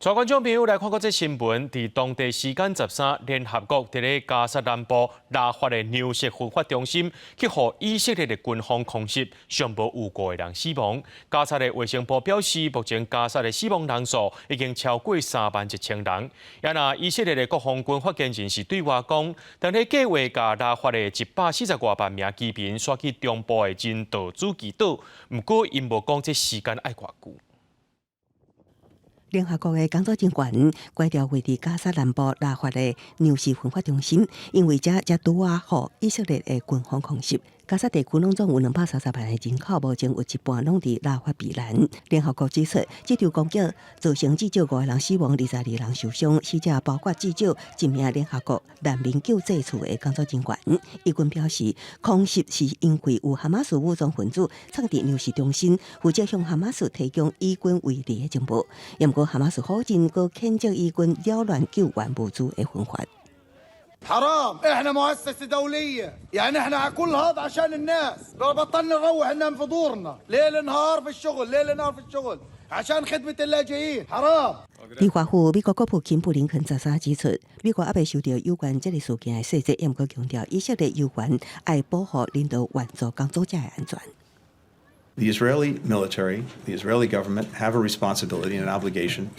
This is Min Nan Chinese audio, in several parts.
帶觀眾朋友來看閣這新聞，佇當地時間13，聯合國佇咧加薩南部拉法的糧食分發中心，去予以色列的軍方空襲，上無有五個人死亡。加薩的衛生部表示，目前加薩的死亡人數已經超過3萬1千人。也若以色列的國防軍發言人是對外講，當咧計劃共拉法的140外萬名居民徙去中部的人道主義島，毋過𪜶無講這時間愛偌久。聯合國的工作人員關掉位佇加薩南部拉法的糧食分發中心，因為這才拄仔予以色列的軍方空襲。加薩地區攏總有230萬的人口，目前有一半攏佇拉法避難。聯合國指出，這場攻擊造成至少五個人死亡，22人受傷，死者包括至少一名聯合國難民救濟處的工作人員。以軍表示，空襲是因為有哈馬斯武裝分子藏佇糧食中心，負責向哈馬斯提供以軍位置的情報。毋過哈馬斯否認，閣譴責以軍擾亂救援物資的分發。 حرام احنا مؤسسة دولية يعني احنا على كل هذا عشان الناس بطلنا نروح ننام في دورنا ليل نهار في الشغل ليل نهار في الشغل عشان خدمة اللاجئين حرام。佇華府，美國國務卿布林肯13指出，美國猶未收著有關這个事件的細節，毋過強調以色列有權愛保護人道援助工作者的安全。 The Israeli military, the Israeli government have a responsibility and an obligation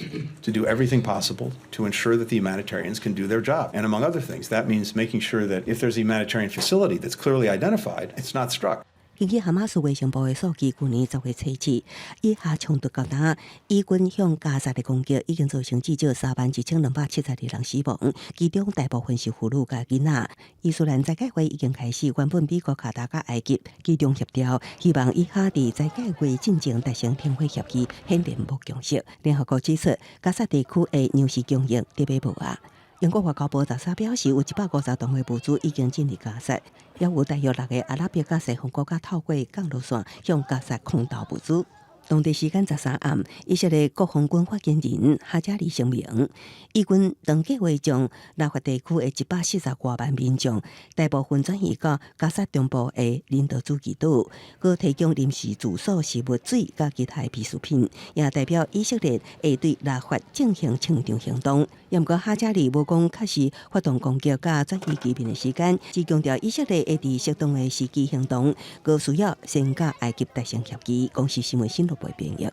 to do everything possible to ensure that the humanitarians can do their job. And among other things, that means making sure that if there's a humanitarian facility that's clearly identified, it's not struck. 根據哈馬斯衛生部的數據，舊年10月初起，以哈衝突到今，以軍向加薩的攻擊已經造成至少31,272人死亡，其中大部分是婦女佮囡仔。伊斯蘭齋戒月已經開始，原本美國、卡達佮埃及機動協調，希望以哈佇齋戒月進前達成停火協議，顯然無共識。聯合國指出，加薩地區的糧食供應特別無啊。英國外交部13表示，有150棟的物資已經進入加薩，也有大約六个阿拉伯佮西方國家透過降落傘向加薩空投物資。當地時間13暗，以色列國防軍發言人哈加里聲明，以軍正計劃將拉法地區的140外萬民眾，大部分轉移到加薩中部的人道主義島，閣提供臨時住所、食物、水佮其他的必需品，也代表以色列會對拉法進行清場行動。毋過哈加里無講確實發動攻擊佮轉移居民的時間，只強調以色列會佇適當的時機行動，閣需要先佮埃及達成協議。公視新聞新羅播編譯。